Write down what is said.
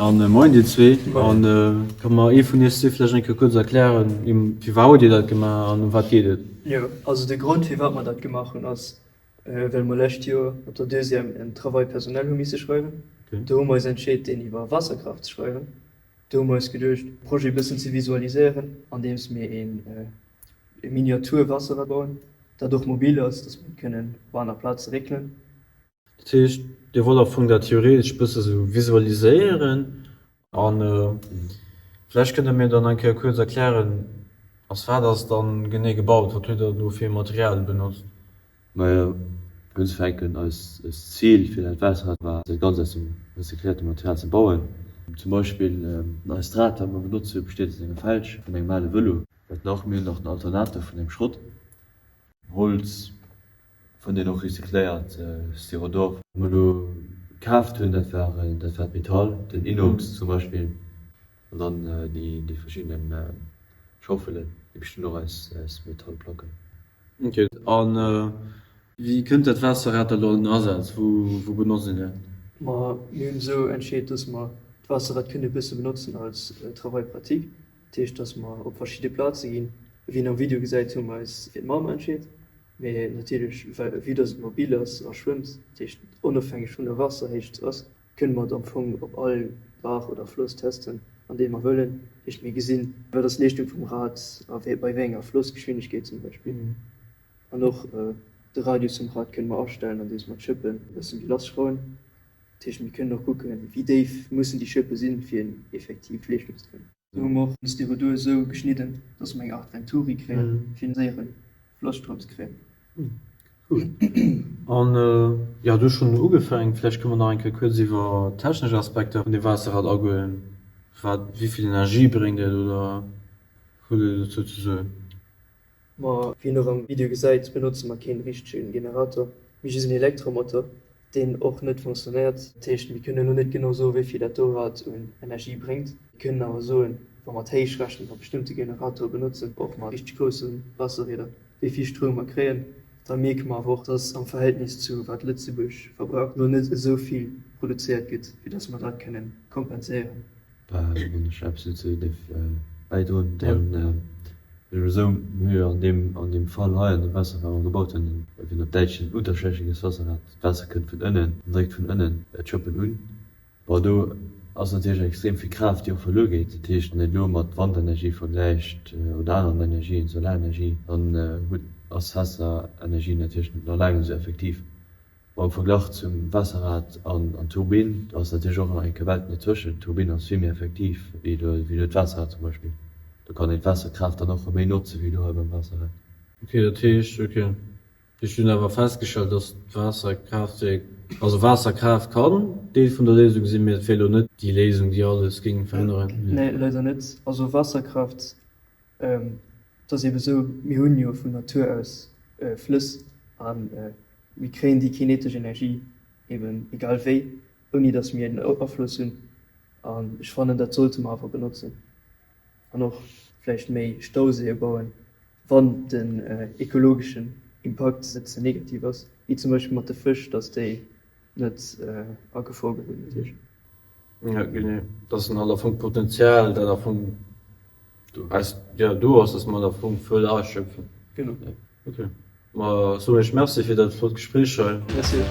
An moien dir zwee. An ka mer ee vun iech zwee vläicht eng Kéier kuerz erklären, firwat hutt dir dat gemaach an ëm wat geet et? Jo, also de Grond firwat mer dat gemaach hunn ass, well mer lescht Joer op der Deuxième en Travail personnel hu misse schreiwen. Do hu mer eis entscheet deen iwwer Wasserkraaft ze schreiwen. Do hu mer eis geduecht de Projet e bëssen ze visualiséieren andeems mir een Miniatur-Wasserrad bauen, dat och mobil ass, dass mer et kënnen op aner Plaze réckelen. Dat heescht, Dir wollt am Fong dat theoretesch bësse sou visualiséieren a vläicht kënnt Der mir dann eng Kéier kuerz erklären, aus wat ass dann genee gebaut? Wat hutt Der do fir Material benotzt? Majo, fir unzefänken, eist Zil fir dat Waasserrad war, dat Ganzt aus dem recycléierte Material ze bauen. Zum Beispill eist Rad, wat mer benotzt hunn, besteet aus enger Felg vun engem ale Vëlo. Wat nach? Mir hunn nach den Alternator vun engem Schrott, Holz, Fënnt een och recycléiert Styrodor. Wat mer elo kaaft hunn, dat war dat war d'Metall, den Inox zum Beispill, an dann déi déi verschidden Schaufelen, déi bestinn och aus aus Metallplacken. Ok, a wéi kënnt dat Waasserrad da lo an den Asaz? Wou wou benotzt een dat? Ma mir hunn esou entscheet, dass mer d'Waasserrad kënne e bësse benotzen als Travail pratique, dat heescht, dass mer op verschidde Plaze ginn. Wéi een am Video gesäit, hu mer eis fir d'Mamer entscheet. Mee natierlech, well vue dass et mobil ass a schwëmmt, dat heescht onofhängeg vun der Waasserhéicht ass, kënne mer et am Fong op all Baach oder Floss testen, an dee mer wëllen. Dat heescht mir gesinn, wat ass d'Leeschtung vum Rad a wéi bei wéi enger Flossgeschwindegkeet zum Beispill. An och de Radius vum Rad kënne mer astellen, andeems mer d'Schëppen e bësse méi lass schrauen. Dat heescht mir kënnen och kucken, wéi déif mussen déi Schëppe sinn, fir en effektiv Leeschtung ze kréien. Do hu mer och den Styrodur esou geschnidden, dass mer eng Art Venturi kréien, fir en séiere Flosstroum ze kréien. Cool. An jo, du hues schonn ugefaangen, vläicht kënne mer nach eng Kéier kuerz iwwer technesch Aspekter vun deem Waasserrad agoen. Wat, wéi vill Energie bréngt et oder hutt Dir dozou ze soen? Ma wéi een och am Video gesäit, benotze mer keen richtegen Generator, mee just en Elektromotor, deen och net fonctionnéiert. Dat heescht, mir kënnen elo net genau soen, wéi vill dat do Rad un Energie bréngt. Mir kënnen awer soen, wa mer d'Héich rechnen a bestëmmte Generatore benotzen, och mat richteg grousse Wasserrieder, wéi vill Stroum mer kréien. Da mierke mer awer och, dass am Verhältnis zu wat Lëtzebuerg verbraucht, elo net esou vill produzéiert gëtt, fir dass mer dat kënnen kompenséieren. Wann ech eppes dozou dierf bäidroen, dann ass et esou, mir hu jo an deem, an deem Fall hei, an deem Waasserrad, wat mer gebaut hunn, wéi een op Däitsch en unterschlächiges Wasserrad, d'Waasser kënnt vun ënnen an dréckt vun ënnen d'Schëppen un. Bon, do ass natierlech extrem vill Kraaft, déi och verluer geet. Dat heescht, wann een elo mat Wandenergie vergläicht oder aneren Energien, Solarenergie, dann huet, ass Waasserenergie natierlech nach laang net esou effektiv. Am Verglach zum Waasserrad an Turbinn ass natierlech och nach eng Kéier Welten dozwëschen. D'Turbinn ass vill méi effektiv wéi elo d'Waasserrad zum Beispill. Do kann een d'Waasserkraaft dann och méi notze wéi elo hei beim Waasserrad. Ok, dat heescht, ok, ech hunn awer festgestallt, dass d'Waasserkraaftwierk, also Waasserkraaft kann Deel vun der Léisung sinn, mee et wier elo net déi Léisung, déi alles géing veränneren. Nee, leider net. Also Waasserkraaft, et ass eebe sou, mir hunn jo vun Natur aus Flëss a Mir kréien déi kinetesch Energie eben egal wéi, ouni datt mir en Afloss hunn. An ech fannen, dat sollte mer awer benotzen an och vläicht méi Stauséie bauen, wann den ekologeschen Impakt net ze negativ ass, wéi zum Beispill mat de Fësch, datt déi net a Gefor geroden natierlech. Jo, genee. Dat ass dann halt am Fong d'Potenzial, dat am Fong do ass, datt mer am Fong wëll ausschöpfen. Genau. Okay. Ma soen ech Merci fir dat flott Gespréich hei. Merci.